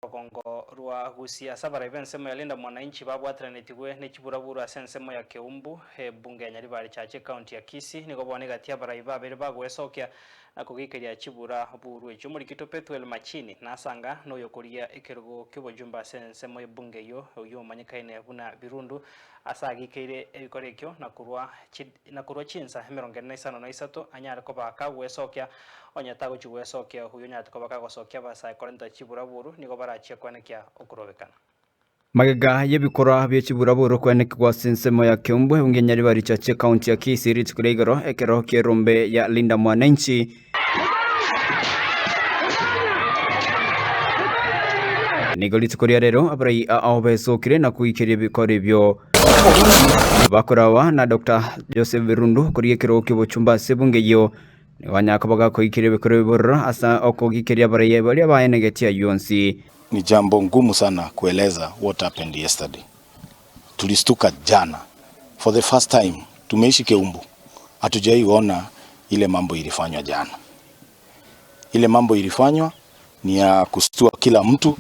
Rogongo rwa Gusii ase abarai b'ensemo ya Linda Mwananchi babwateranetigwe ne chiburaburu ase ensemo ya Keumbu, ebunge ya Nyaribari Chache ekaunti ya Kisii. Nigo bono egati abarai babere bagoesokia na kogeikeria chibura buru echio. Omorikito Pethuel Machini nasanga noyokorigia ekerogo ki'obojumbe ase ensemo y'ebunge eyio, oyio omanyekaine buna Birundu ase ageikeire ebikora ekio na korwa na korwa chinsa emerongo ene na isano na isato anyare koba kagwesokia. Onye tagochia gwesokia, oyio onyarete koba kagosokia abasae korenta chiburaburu, nigo barachie koenekia okorobekana. Magega y'ebikorwa bie chiburaburu koenekigwa ase ensemo ya Keumbu ebunge Nyaribari Chache ekaunti ya Kisii rituko ria igoro ekero ki'erombe ya Linda Mwananchi. Nigo rituko ria rero abarai ao besokire na koikeria ebikoro ebio bakorawa na Dr. Joseph Birundu korigia ekerogo ki'obochumba ase ebunge eyio. Nigo anyakoba gakoikeria ebikoro ebibororo ase okogikeria abarai baria baenegetie ayio onsi. Ni jambo ngumu sana kueleza what happened yesterday. Tulistuka jana. For the first time tumeishi Keumbu. Hatujai ona ile mambo ilifanywa jana. Ile mambo ilifanywa ni ya kustua kila mtu.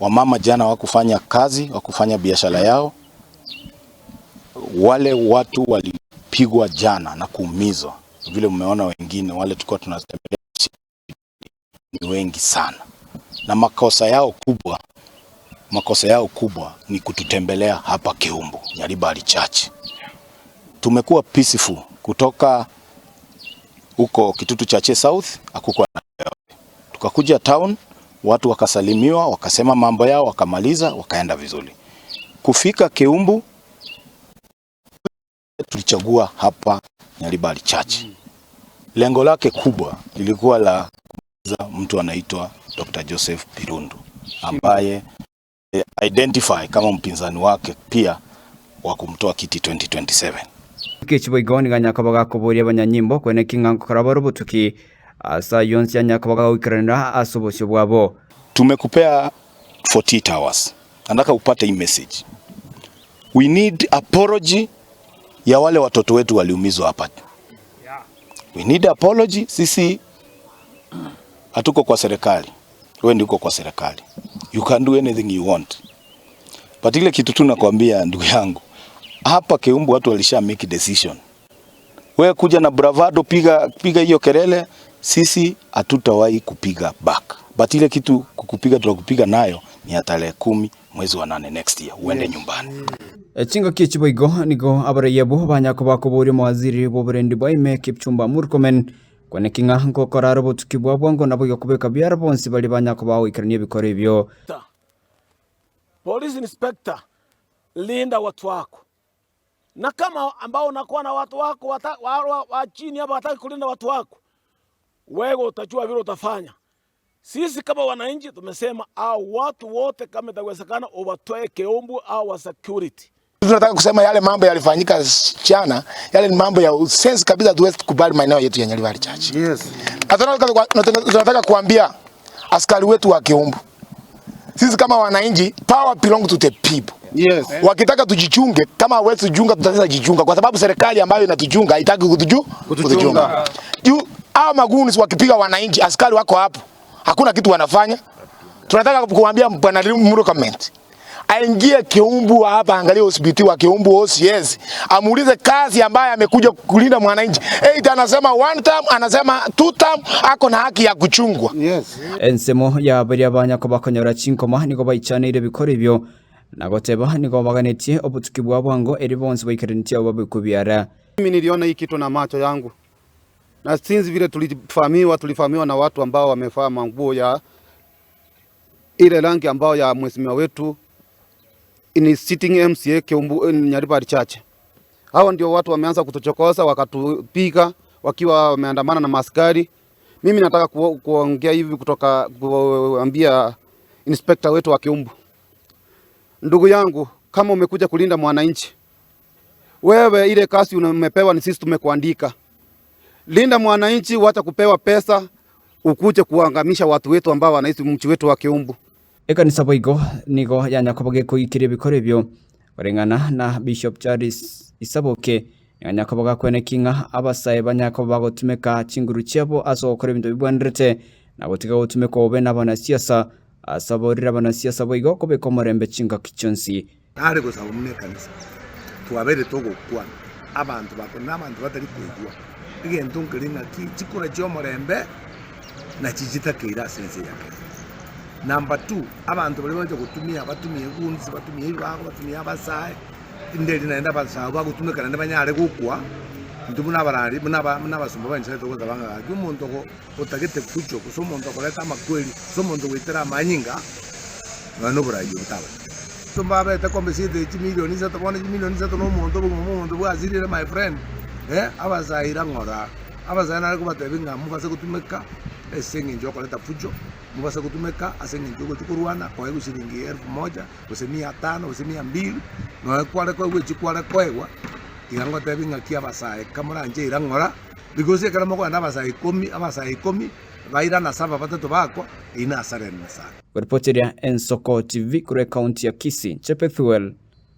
Wamama jana wakufanya kazi, wakufanya biashara yao. Wale watu walipigwa jana na kuumizwa. Vile mmeona wengine wale tulikuwa tunatembelea ni wengi sana, na makosa yao kubwa ni kututembelea hapa Keumbu Nyaribari Church. Tumekuwa peaceful kutoka huko Kitutu Chache South, hakukuwa na, tukakuja town, watu wakasalimiwa, wakasema mambo yao, wakamaliza, wakaenda vizuri. Kufika Keumbu tulichagua hapa Nyaribari Church. Lengo lake kubwa lilikuwa la kumaliza mtu anaitwa Dr. Joseph Birundu ambaye identify kama mpinzani wake pia wa kumtoa kiti 2027. Ekiboigo nigo anyakoba gakoboria abanyanyimbo kwene king'anko karabare obotuki ase ayio onsi anyakoba gagoikeranera ase obosio bwabo. Tumekupea 48 hours. Nataka upate hii message. We need apology ya wale watoto wetu waliumizwa hapa. We need apology. Sisi hatuko kwa serikali, wewe ndio uko kwa serikali. You can do anything you want. But ile kitu tu nakwambia ndugu yangu, hapa Keumbu watu walisha make decision. Wewe kuja na bravado, piga piga hiyo kelele, sisi hatutawahi kupiga back. But ile kitu kukupiga tutakupiga nayo ni ya tarehe 10 mwezi wa 8 next year, uende nyumbani. Echingo kichiboigo nigo abaraiya banyako bakoboria omowaziri bwa oborendi bwa ime Kipchumba Murkomen kweneking'a nkokorara obotuki bwa bwango nabo igokobeka biara bonsi bari banyako bagoikerania ebikoro ebio. Police inspector, linda watu wako, na kama ambao unakuwa na watu wako wa chini hapa wataki kulinda watu wako, wewe utajua vile utafanya. Sisi kama wananchi tumesema au watu wote kama itawezekana uwatoe Keumbu au wa security. Tunataka kusema yale mambo yalifanyika jana, yale ni mambo ya sense kabisa, tuwezi kukubali maeneo yetu ya Nyaribari Church. Na tunataka kuambia askari wetu wa Keumbu, sisi kama wananchi, power belong to the people. Wakitaka tujichunge, kama hawezi kujichunga, tutaweza jichunga kwa sababu serikali ambayo inatuchunga haitaki kutuchunga. Juu hao magoons wakipiga wananchi, askari wako hapo, hakuna kitu wanafanya. Tunataka kuambia Bwana Murkomen aingie Keumbu hapa, angalie hospitali wa Keumbu OCS, amuulize kazi ambaye amekuja kulinda mwananchi. Eti anasema one term, anasema two term, ako na haki ya kuchungwa. Ensemo ya baria banyako bakonyora chinkoma nigo baichanire ebikoro ebio nagoteba nigo baganetie obotuki bwa bwango eri bonsi baikarantie abo babikubiara. Mimi niliona hii kitu na macho yangu, na since vile tulifahamiwa na watu ambao wamevaa manguo ya ile rangi ambao ya mheshimiwa wetu in sitting MCA Keumbu Nyaribari Church. Hao ndio watu wameanza kutuchokoza, wakatupiga wakiwa wameandamana na maskari. Mimi nataka kuongea hivi kutoka kuambia inspector wetu wa Keumbu, ndugu yangu, kama umekuja kulinda mwananchi, wewe ile kazi umepewa ni sisi tumekuandika. Linda mwananchi, wacha kupewa pesa ukuje kuangamisha watu wetu ambao wanaishi mji wetu wa Keumbu. Ekanisa boigo nigo yanyakoba gekoikiria ebikoro ebio koreng'ana na Bishop Charles Isaboke yanyakoba gakwenekinga abasae banyakoba bagotumeka chinguru chiabo ase ogokora ebinto bibwenerete na gotiga gotumeka obe na abanasiasa. Asaborire abanasiasa boigo kobeka omorembe chingaki chionsi. Nare gosaba muna ekanisa twabere togokwana abanto bako na abanto batari koigwa egento nkeri ng'aki chikura chia omorembe na chichitakeire ase ense ya Kenya. Number two, abanto baria bagocha gotumia batumie eguns, batumie ebibago, batumie abasae, nderi naende abasae bagotumeka naende banyare gokwa, intwe buna abarari buna aba buna abasomba ba Nyasaye togosaba ng'a gaki omonto ogo otagete fujo gose omonto okoreta amakweri, gose omonto ogoitera amanyinga, nonya na oborai obo tabate. Mbabete compensate chimilioni isato bono chimilioni isato na omonto obogima bwa omonto bwasirire my friend, abasae ira ng'ora, abasae nare kobatebia ng'a mobase gotumeka ase eng'encho yokoreta fujo, mobase gotumeka ase eng'encho yogochia korwana koegwa shilingi elfu moja, gose mia tano, gose mia mbili, nonya kware koegwa echio kware koegwa, tiga ngotebi ng'aki abasae kamoranche ira ng'ora, because ekero mokoenda abasae ikomi, abasae ikomi, bairana saba batato bakwa, eyio nasarene sana. Koripoteria Ensoko TV korwa ekaunti ya Kisii, Chepethuel